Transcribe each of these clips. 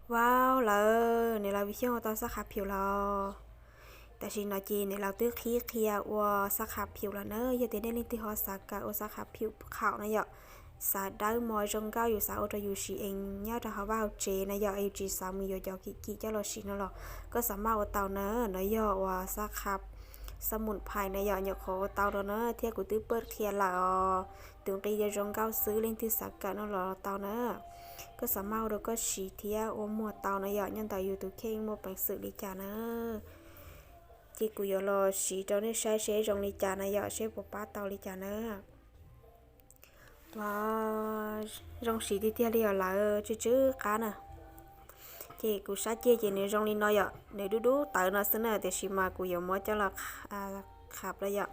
Wow, lawm, niam laus Vim Xyooj ua tau xab kha phium los. Tam sim no ces niam laus twb qhib qhia ua xab kha phium los na. Yog tias nej leej twg ho xav kawm ua xab kha phium qhaum na yom, xav dawb mos zoo nkauj yus xav ua rau yus siv ees nyob rau hauv vaj hauv tsev na yom, yus tsis xav mus yuav cov kim kim coj los siv no los koj xav maj ua tau na. No yog ua xab kha xab mus phais na yom, nyuam qhuav ua tau los na thiab kuv twb pab qhia lawm os. Tus nqi yog zoo nkauj xwb, leej twg xav kawm no los tau na. Koj xav maj ua rau koj siv thiab ua muag tau na yom, nyob ntawm yus tus kheej muaj peev xwm li cas na. Ces kuv yuav los siv rau nej saib seb zoo li cas na yom, seb puas pab tau li cas na. Ua, zoo siv tiag tiag li os lawm, tsw tsw qab na. Ces kuv sab ceg ces nws zoo li no yom, nws dub dub tawv no xwb na, tiam sis mas kuv yuav muab coj los qhab los yom.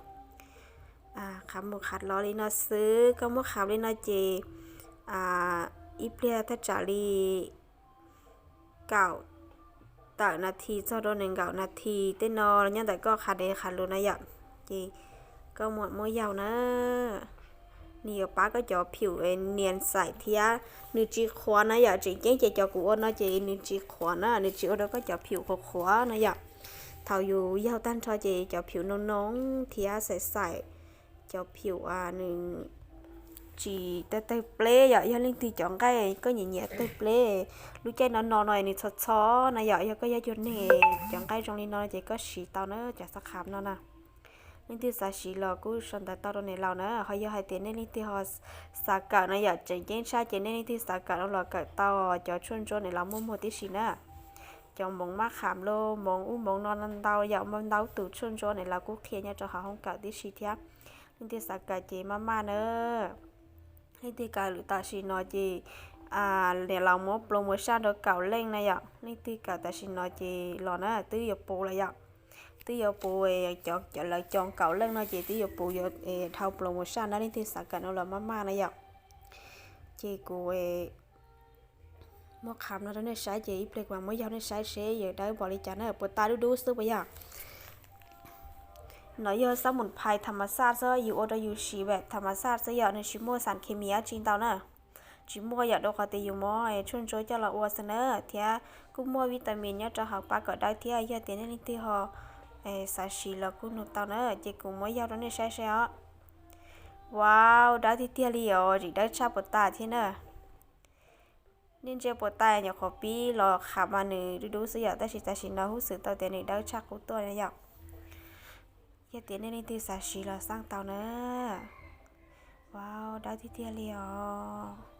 Qhab mus qhab los li no xwb, koj muab qhab li no ces ib pliag thaj tsam li kaum tawm nas this txog rau nees nkaum nas this tej no nyob ntawm koj qhab dev qhab lus na yom. Ces koj muab yaug na, nws yuav pab koj cov phium nias xaim thiab nws tsis qhuav na yom. Tseem ceeb ces cov kuv ua no ces nws tsis qhuav na, nws tsis ua rau koj cov phium qhuav qhuav na yom. Thaum yus yaug tag nrho ces cov phium noo noo thiab xaim xaim, cov phium nws tsis tawg tawg pleb yom. Yog leej twg cov nqaij koj nyiam nyiam tawg pleb, lub caij no no no nws txho txho na yom, yog koj yog cuag neeg cov nqaij zoo li no ces koj siv tau na cov xab kha no na. Leej twg xav siv los kuj sau ntawv tau rau niam laus na. Ho yog hais tias nej leej twg ho xav kawm no yom, tseem ceeb tshaj ces nej leej twg xav kawm no los kawm tau cov tshuaj ntsuab niam laus muaj muag tib si na. Cov moov maj qham los moov ub moov no ntau yom, muaj ntau tus tshuaj ntsuab niam laus kuj qhia nyob rau hauv hoob kawm tib si thiab. Leej twg xav kawm ces maj maj na. Leej twg kawm tam sim no ces niam laus muab promotion rau kaum leej na yom. Leej twg kawm tam sim no ces los na twb yuav puv lawm yom. Twb yuav puv, cov lawv coob kaum leej no ces twb yuav puv yuav dhau promotion na. Leej twg xav kawm no los maj maj na yom. Ces kuv muab qhab no rau nej saib ces ib pliag kuv mam muab yaug nej saib seb yog dawb npaum li cas na, puas tas dub dub xwb puas yog. No yog xab mus phais tham mas xaj xwb, yus ua rau yus siv tham mas xaj xwb yom, nws tsis muaj xas khes mis dab tsi ntau na. Tsis muaj yom, rau qhov tias yus muab tshuaj ntsuab coj los ua xwb na, thiab kuj muaj vitamin nyob rau hauv pab kom dawb thiab. Yog tias nej leej twg ho xav siv los kuj nug tau na. Ces kuv muab yaug rau nej saib seb os. Wow, dawb tiag tiag li os, tseem dawb tshaj puas tas thiab na. Nej ntsia puas tas, nyuam qhuav pib los qhab mas nws dub dub xwb yom, tab sis tam sim no hub xwm tau tias nws dawb tshaj qub tuaj na yom. Yog tias nej leej twg xav siv los xaj tau na. Wow, dawb tiag tiag li os.